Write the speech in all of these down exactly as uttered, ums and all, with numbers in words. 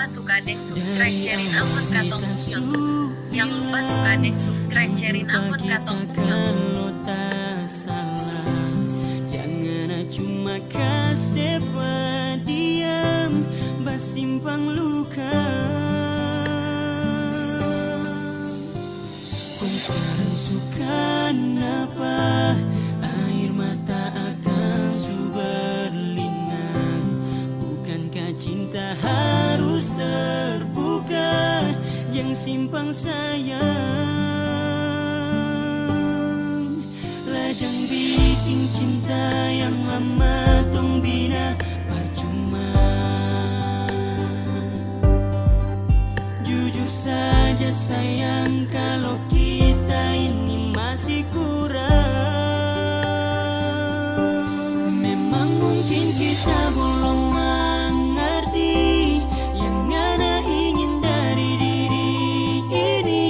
suka deng subscribe, share-in akun katong pung YouTube. Jang lupa suka deng subscribe, share-in akun katong pung YouTube. Salah, jangan cuma kasep diam, basimpang luka. Kong skarang su kanapa air mata akang su berlinang? Bukankah cinta harus terbuka? Jang simpang sayang. Lah jang biking cinta yang lama tong bina parcuma. Jujur saja sayang, kalo kita ini masih kurang. Memang mungkin kita bolong mangarti yang ngana ingin dari diri ini.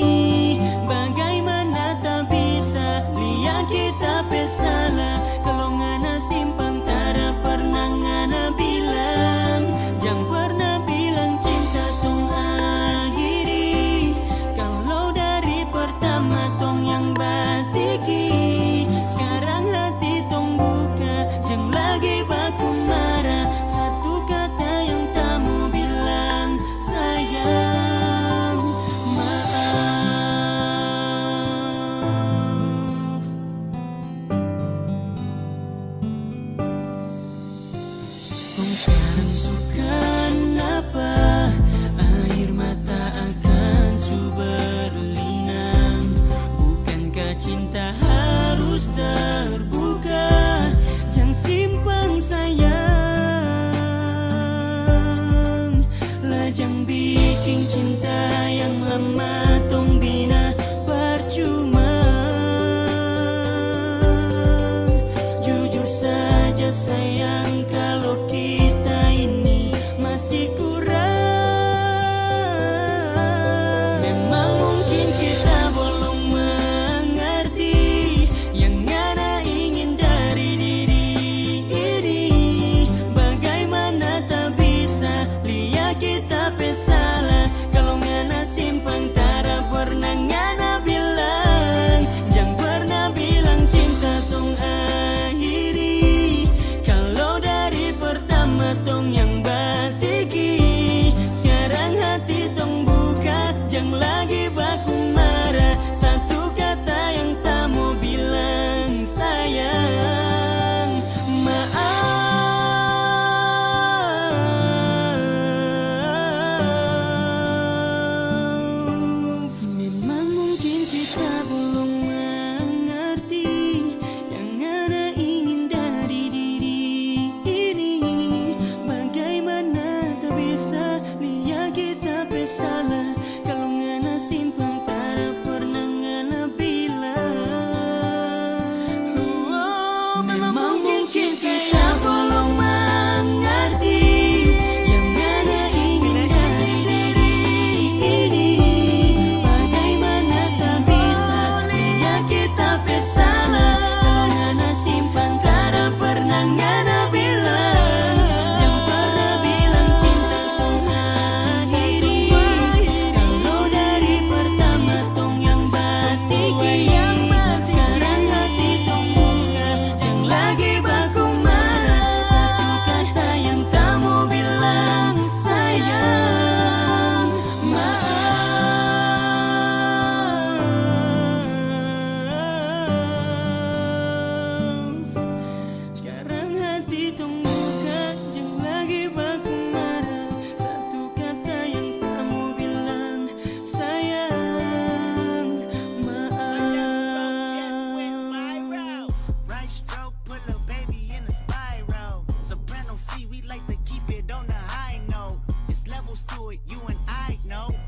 Bagaimana ta bisa lia kita pe salah? Kalo ngana simpang tara pernah ngana bilang, jang pernah bilang cinta tong akhiri. Kalo dari pertama tong yang batiki, skarang hati tong buka, jang lagi baku mara. Satu kata yang ta mo bilang, sayang, maaf. Kong skarang su kanapa air mata akang su berlinang? Bukankah cinta harus terbuka? Jang simpang sayang. Lah jang biking cinta yang lama tong bina parcuma. Jujur saja sayang, kalo kita ini masih kurang. Memang mungkin kita bolong mangarti yang ngana ingin dari diri ini. Bagaimana ta bisa lia kita pe salah? Kalo ngana simpang tara pernah ngana bilang, jang pernah bilang cinta tong akhiri. Kalo dari pertama tong yang batiki, skarang hati tong buka, jang lagi baku mara. Satu kata yang ta mo bilang, sayang, maaf. Memang mungkin kita